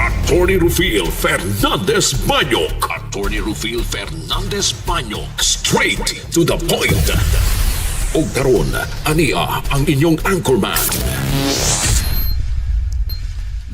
Attorney Rufil Fernandez Banyok. Attorney Rufil Fernandez Banyok. Straight to the point. Og karon, ania ang inyong anchorman.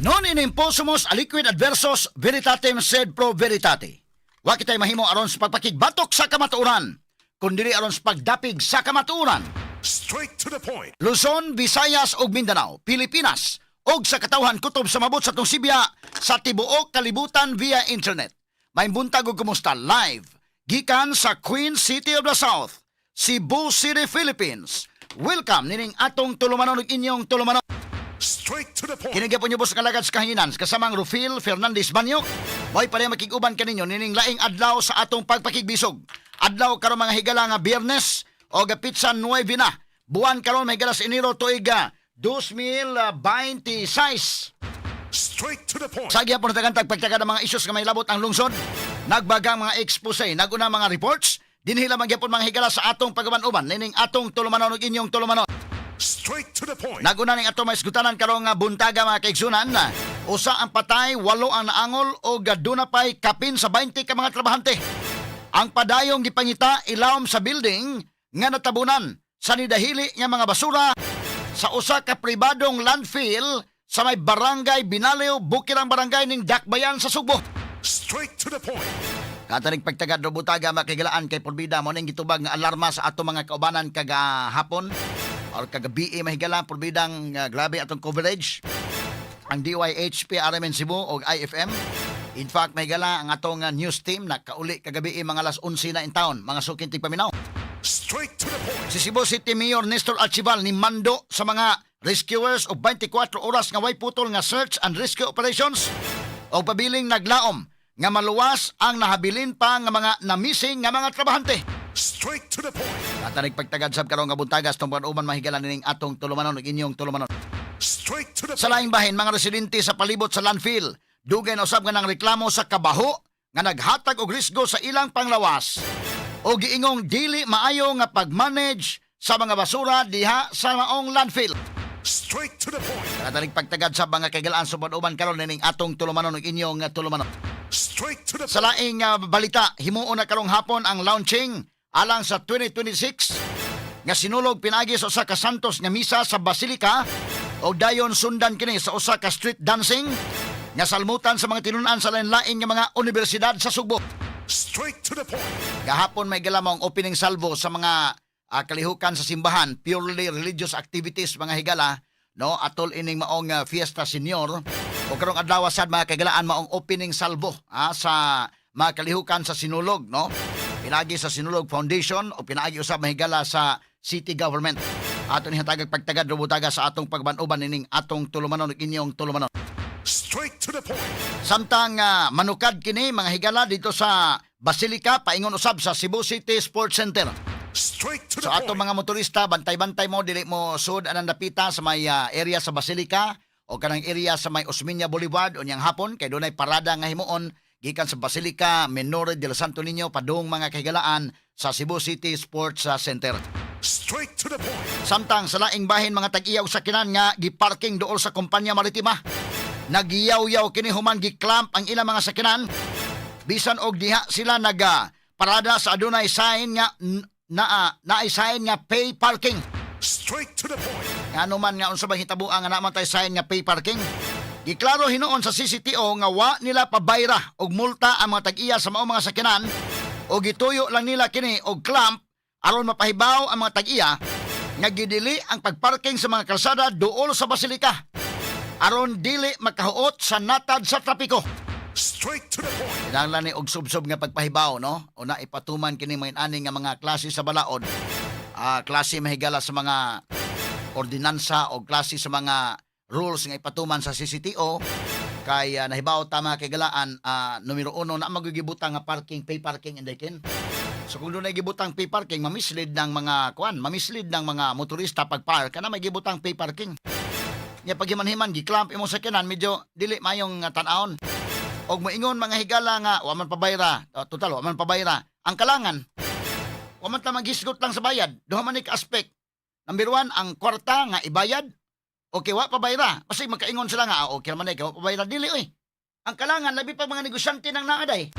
Non in imposumus aliquid adversus veritatem sed pro veritate. Wa kitay mahimo aron sa pagpakigbatok sa kamatuoran, kundi aron sa pagdapig sa kamatuoran. Straight to the point. Luzon, Visayas ug Mindanao, Pilipinas ug sa katawhan kutob sa mabot sa atong sibya sa tibuok kalibutan via internet. May buntag ug kumusta live gikan sa Queen City of the South, Cebu City, Philippines. Welcome nining atong tulumanon ug inyong tulumanon. Straight to the point. Kini gyapon niyo sa kalagad sa kahanginan kasamang Rufil Fernandez Banyok. Mo'y pareha makig-uban kaninyo nining laing adlaw sa atong pagpakigbisog. Adlaw karon, mga higala, nga Biyernes o petsa 9 na. Buwan karon, mga higala, sa Enero, tuig 2026. Straight to the point. Sa gyapon natagan pagtaga ng mga issues nga may labot ang lungsod, nagbagang mga expose, naguna mga reports, dinhi lamang gyapon, mga higala, sa atong pagaban-uban nining atong tulumanon ug inyong tulumanon. Straight to the point. Naguna ning ato maisgutanan karong nga buntaga, mga kaigsunan. Usa ang patay, walo ang naangol o aduna pay kapin sa 20 ka mga trabahante ang padayong gipangita ilawom sa building nga natabunan sa nidahili nga mga basura sa usa ka pribadong landfill sa may Barangay Binaliw, Bukirang Barangay ning Dakbayan sa Sugbo. Straight to the point. Katanig pagtagad ro butaga makigalaan kay porbida mo ning gitubag nga alarma sa ato mga kaubanan kagahapon or kagabi, mahigala, porbidang grabe atong coverage ang DYHP RMN Cebu o IFM. In fact, mahigala, ang atong news team nakauli kagabi mga alas 11 na in town, mga suking tigpaminaw. Straight to the point. Si Cebu City Mayor Nestor Archival ni mando sa mga rescuers og 24 oras nga way putol nga search and rescue operations o pabiling naglaom nga maluwas ang nahabilin pa nga mga na-missing nga mga trabahante. Straight to the point. Katanig pagtagad sab karong nga buntagas tungkol uman mahigala nining atong tulumanon ug inyong tulumanon. Straight to the Sa laing bahin, mga residente sa palibot sa landfill, dugay na usab nga nang reklamo sa kabaho nga naghatag og risgo sa ilang panglawas. O giingong dili maayo nga pag-manage sa mga basura diha sa maong landfill. Straight to the point. Katanig pagtagad sa mga kaigalaan sa uban karon nining atong tulumanon ug inyong tulumanon. Straight to the Sa laing balita, himuon na karong hapon ang launching alang sa 2026 nga Sinulog pinaagi sa usa ka Santos nga misa sa Basilica o dayon sundan kini sa usa ka street dancing nga salmutan sa mga tinun-an sa lain-lain nga mga universidad sa Sugbo. Straight to the point. Gahapon may galamong opening salvo sa mga kalihukan sa simbahan, purely religious activities, mga higala, no, atol ining maong Fiesta Senior. O karong adlaw sad, mga kagalaan, maong opening salvo sa mga kalihukan sa Sinulog, no? Pinaagi sa Sinulog Foundation o pinaagi usab, mahigala, sa city government. Ato ni hatagag pagtagad rubutaga sa atong pagban-uban nining atong tulumanon ug inyong tulumanon. Straight to the point. Samtang manukad kini, mga higala, dito sa Basilica paingon usab sa Cebu City Sports Center. Straight to the So ato point. mga motorista, bantay-bantay mo, dili mo sud anang dapita sa may area sa Basilica o kanang area sa may Osmeña Boulevard unyang hapon kay dunay parada nga himuon gikan sa Basilica Menor del Santo Niño padung, mga kahigalaan, sa Cebu City Sports Center. Straight to the point. Samtang sa laing bahin, mga tag-iya og sakinan nga giparking duol sa kumpanya maritima, nagyaw-yaw kini human gi-clamp ang ilang mga sakinan bisan og diha sila naga parada sa adunay sign nga naa naay sign nga pay parking. Straight to the point. Ngano man nga unsa bang hitabo nga naa man tay sign nga pay parking? Giklaro hinuon sa CCTO nga wa nila pabayra og multa ang mga tag-iya sa maong mga sakinan o gituyo lang nila kini og clamp aron mapahibaw ang mga tag-iya nga gidili ang pagparking sa mga kalsada duol sa basilika aron dili makahuot sa natad sa trapiko. Straight to the point. Kinahanglan ni og subsob nga pagpahibaw, no? O na ipatuman kini mga ani nga mga klase sa balaod. Klase, mahigala, sa mga ordinansa o klase sa mga rules nga ipatuman sa CCTO kay nahibaw ta, mga kaigalaan, numero uno na magigibutang nga parking, pay parking inday kin. So kung doon ay gibutang pay parking, mamislead ng mga kuan, mamislead ng mga motorista pag park kana may gibutang pay parking. Nya pag himan-himan gi-clamp imong sakyanan, medyo dili mayong tan-awon. Og moingon, mga higala, nga wa man pabayra, total wa man pabayra. Ang kalangan, wa man ta maghisgot lang sa bayad. Duha man ni ka aspect. Number one, ang kwarta nga ibayad. Okay, wa pabayra. Kasi magkaingon sila nga, okay naman eh, wa pabayra. Dili oy. Ang kalangan, labi pa mga negosyante nang naaday.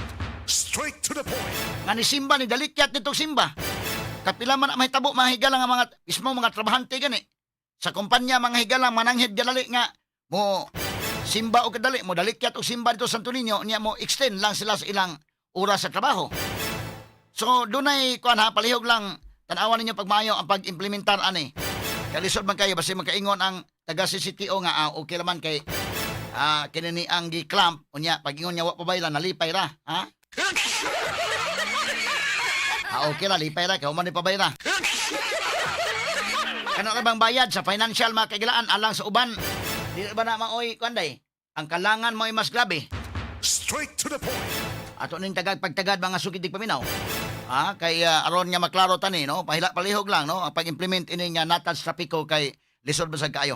Straight to the point. Nga ni simba, ni dalikyat nitong simba. Kapila man ang mahitabo, mga higala nga mga, mismo mga trabahante gani. Sa kumpanya, mga higala, mananghid galali nga, mo simba o kadali, mo dalikyat og simba dito sa Santo Niño, niya mo extend lang sila sa ilang oras sa trabaho. So, dunay kuan ha, palihog lang, tanawan ninyo pagmayo ang pag-implementar ani. Kalisod man kayo, basta makaingon ang taga CCTO nga, okay laman kay kini ni ang gi-clamp, unya, pag-ingon niya wa pa bayla, nalipay ra, ha? Okay ra, lipay ra, kay human ni pabayra. Kano ra bang bayad sa financial, mga kagilaan, alang sa uban? Di ba na maoy kuan day? Ang kalangan mo'y mas grabe. Straight to the point. Ato ning tagag pagtagad, mga sukitig paminaw. Kay aron nga maklaro tani, no, pahila palihog lang, no, ang pag-implement ini nga natad sa trapiko kay lisod man sad kaayo.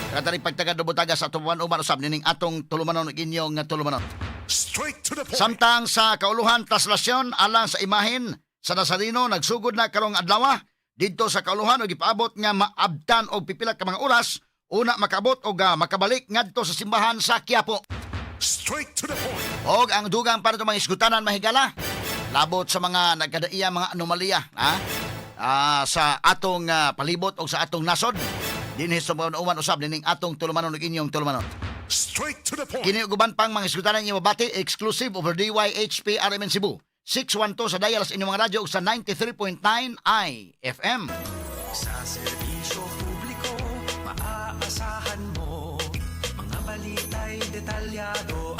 Katari pagtagad butaga sa atuban uban usab nining atong tulumanon ug inyong nga tulumanon. Straight to the point. Samtang sa kauluhan, traslasyon alang sa imahen sa Nazareno nagsugod na karong adlaw didto sa kauluhan og gipaabot nga maabtan og pipila ka mga oras una makaabot og makabalik ngadto sa simbahan sa Quiapo. Straight to the point. Og ang dugang para itong mga isgutanan, mahigala, labot sa mga nagkadaiya mga anomalya, ha? Sa atong palibot o sa atong nasod dinhi sa mga uman usab nining atong tulumanon ug inyong tulumanon. Straight to the point. Kini ug uban pang mga isgutanan inyo mabati exclusive over DYHP RMN Cebu 612 sa dial sa inyong mga radyo ug sa 93.9 IFM. Sa serbisyo publiko, maaasahan mo. Mga balita'y detalyado.